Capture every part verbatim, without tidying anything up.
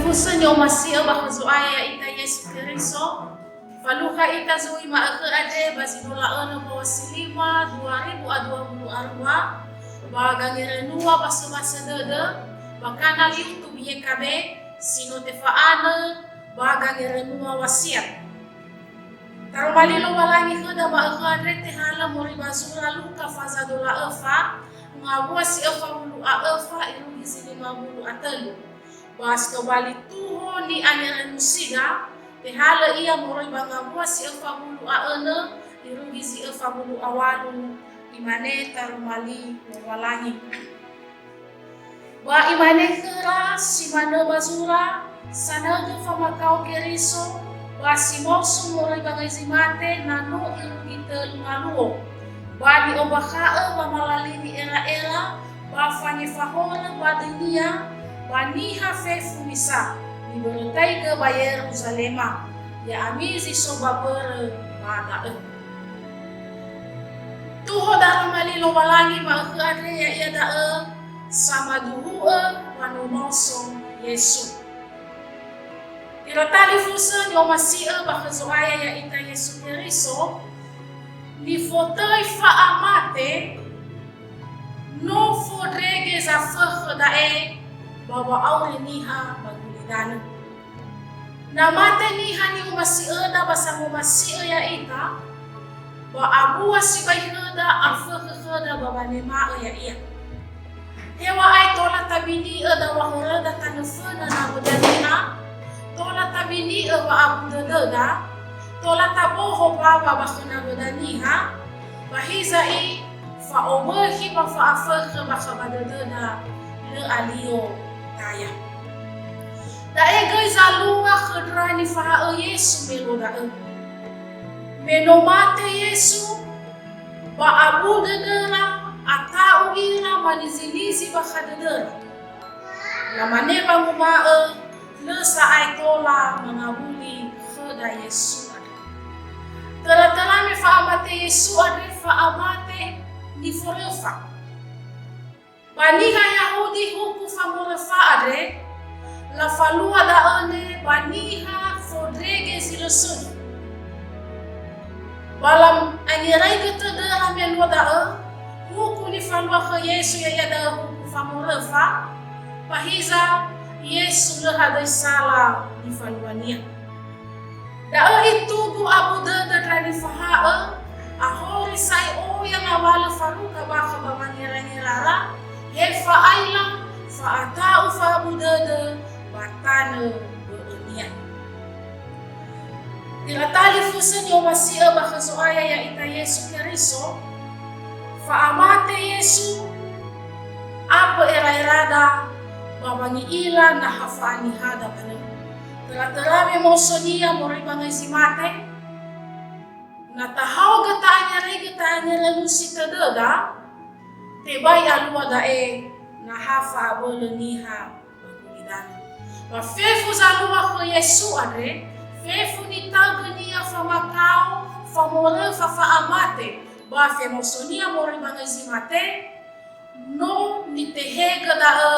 Talifusö ni'omasi'ö ba khö Zo'aya ya'ita Yesu Keriso, falukha ita zui ma'ökhö andre ba zi no la'önö mbaŵa si lima dua ribu a dua puluh a rua, ba gangerenua basöbasö dödö, ba kanal YouTube Y K B, si no tefa'anö ba gangerenua wasiat. Taroma li Lowalangi khöda ma'ökhö andre tehalö moroi ba zura Luka faza dua öfa, ngawua si öfa wulu a öfa irugi zi lima wulu a tölu. Ba si tobali tuho ni'angerenusida, tehalö ia moroi ba ngawua si öfa wulu a önö irugi zi öfa wulu a walu, imane taroma li Lowalangi. Ba imane khöra si manö ba zura, sanaugö famakao Keriso, ba si maoso moroi ba ngai zi mate na no irugi tölu ngaluo. Ba ni'ombakha'ö wamalalini era'era, ba fangefahorö ba döinia, ba niha fefu misa, nibörötaigö ba Yeruzalema, ya'ami zi so ba mbörö ba da'ö. Tuho daroma li Lowalangi ma'ökhö andre ya'ia da'ö, samaduhu'ö wa no maoso Yesu. Ira talifusö ni'omasi'ö ba khö Zo'aya ya'ita Yesu Keriso, nifotöi fa'amate, no fondrege zafökhö da'e ba wa'auri niha ba gulidanö. Na mate niha ni'omasi'öda ba sangomasi'ö ya'ita, ba abua sibai khöda afökhö khöda ba wanema'ö ya'ia. Heŵa'ae tola tabini'ö daw̃a horöda tanö föna nawöda niha, tola tabini'ö wa'abu dödöda, tola taboho mbaŵa ba khö nawöda niha, ba hiza'i fa'obökhi ba fa'afökhö bakha ba dödöda, lö alio taya. Da'e göi zalua khö ndra nifahaö Yesu melo da'ö. Me no mate Yesu, ba abu dödöra, ata'u ira manizinizi bakha dödöra. Lamane wanguma'ö, lö sa'ae tola mangawuli khöda Yesu andrö. Töra-töra me fa'amate Yesu andre fa'amate niforöfa. Ba niha Yahudi huku famoröfa andre, lafalua da'ö ne ba niha fondrege zi lö sökhi. Ba la'angeraigö tödöra me luo da'ö, huku nifalua khö Yesu ya'ia da'ö huku famoröfa, ba hiza Yesu lö hadöi sala nifaluania. Da'ö itugu abu dödö ndra nifaha'ö, ahori sa'ae oya ngawalö farukha bakha ba wangerangera, he fa'aila, fa'ata'u fa'abu dödö ba tanö bö'önia. Ira talifusö ni'omasi'ö ba khö Zo'aya ya'ita Yesu Keriso, fa'amate Yesu, apö era'erada ba wangi'ila na ha fa'anihada manö. Töra-töra me maosonia moroi ba ngai zi mate, na tahaogö ta'angeraigö ta'angeranusi tödöda, tebai alua da'e na ha fa'abölö niha ba gulidanö. Ba fefu zalua khö Yesu andre, fefu nitaögönia famakao, famoröfa fa'amate, ba femaosonia moroi ba ngai zi mate, no nitehegö da'ö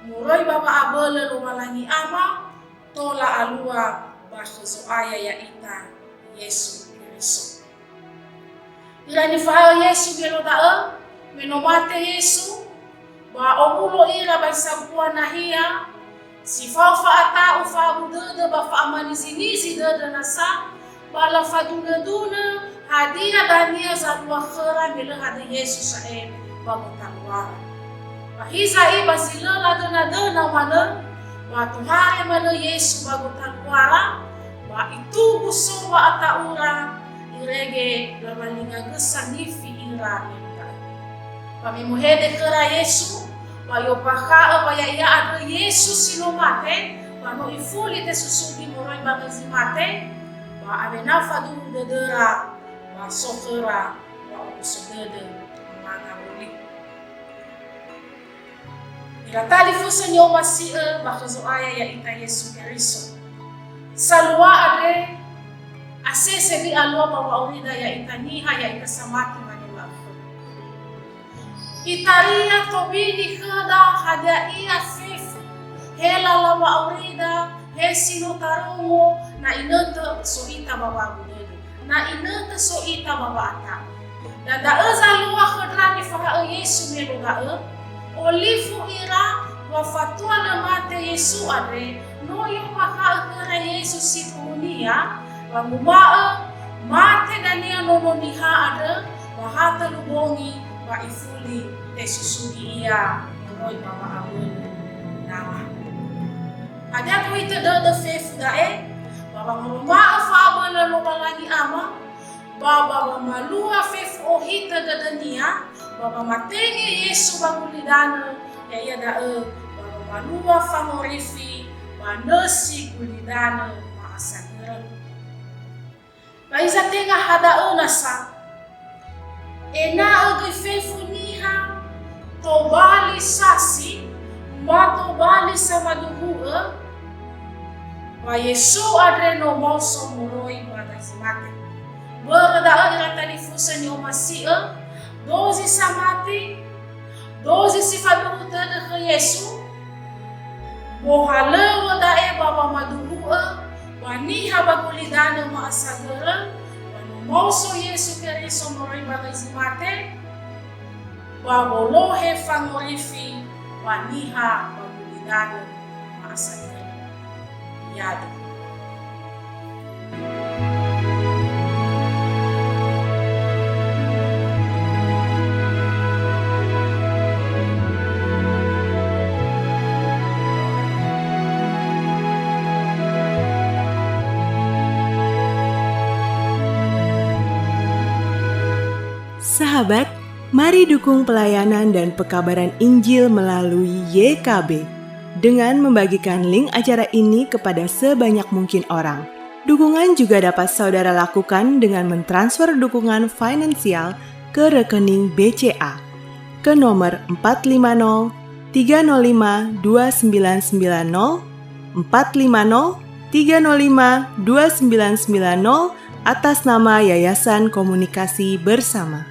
moroi ba wa'abölö Lowalangi Ama, tola alua ba khö Zo'aya ya'ita Yesu Keriso. Ira nifaha'ö Yesu gelo da'ö, me no mate Yesu, ba owulo ira ba sambua nahia, si fao fa'ata'u fa'abu dödö ba fa'amanizinizi dödö nasa, ba lafadunö-dunö hadia dania zalua khöra me lö hadöi Yesu sa'ae ba gotaluara. Ba hiza'i ba zi lö ladöna-döna manö, ba tohare manö Yesu ba gotaluara, ba itugu so wa'ata'ura, irege lawalinga gösa nifi ira me lö da'ö. Ba me muhede khöra Yesu, ba i'ombakha'ö ba ya'ia andrö Yesu si no mate, ba no ifuli tesusugi moroi ba ngai zi mate, ba awena faduhu dödöra, ba so khöra wa'omuso dödö mangawuli. Ira talifusö ni'omasi'ö ba khö Zo'aya ya'ita Yesu Keriso. Salua andre, asese li alua ba wa'aurida ya'ita niha ya'ita samati mane ma'ökhö. Itaria tobini khöda hadia ia fefu, He lala wa'aurida, he si no tarongo, na inötö so ita ba wa'abölölö, na inötö so ita ba wa'ata'u. Na da'ö zalua khö ndra nifahaö Yesu me no da'ö, olifu ira wa fatua lö mate Yesu andre, no i'ombakha'ö khöra Yesu si fulunia, wanguma'ö, mate dania Nono Niha andrö, ba ha tölu bongi ba ifuli tesusugi ia moroi ba wa'abölö nama. Hadia gohitö dödö fefu da'e? Ba wangoroma'ö fa'abölö Lowalangi Ama, ba ba wamalua fefu ohitö dödönia, ba wamatenge Yesu ba gulidanö, ya'ia da'ö ba wamalua fangorifi ba nösi gulidanö ma'asagörö. Ba hiza tenga ha da'ö nasa, ena'ö göi fefu niha tobali sasi, ba tobali samaduhu'ö, wa Yesu andre no maoso moroi ba zi mate. Börö da'ö ira talifusö ni'omasi'ö, dozi samati, dozi si faduhu tödö khö Yesu, mohalöŵö da'e ba wamaduhu'ö ba niha ba gulidanö ma'asagörö, ba no maoso Yesu Keriso moroi ba göi zi mate, ba wolohe fangorifi ba niha ba gulidanö ma'asagörö. Yadu. Sahabat, mari dukung pelayanan dan pekabaran Injil melalui Y K B dengan membagikan link acara ini kepada sebanyak mungkin orang. Dukungan juga dapat saudara lakukan dengan mentransfer dukungan finansial ke rekening B C A ke nomor empat lima nol tiga nol lima dua sembilan sembilan nol, empat lima nol tiga nol lima dua sembilan sembilan nol, atas nama Yayasan Komunikasi Bersama.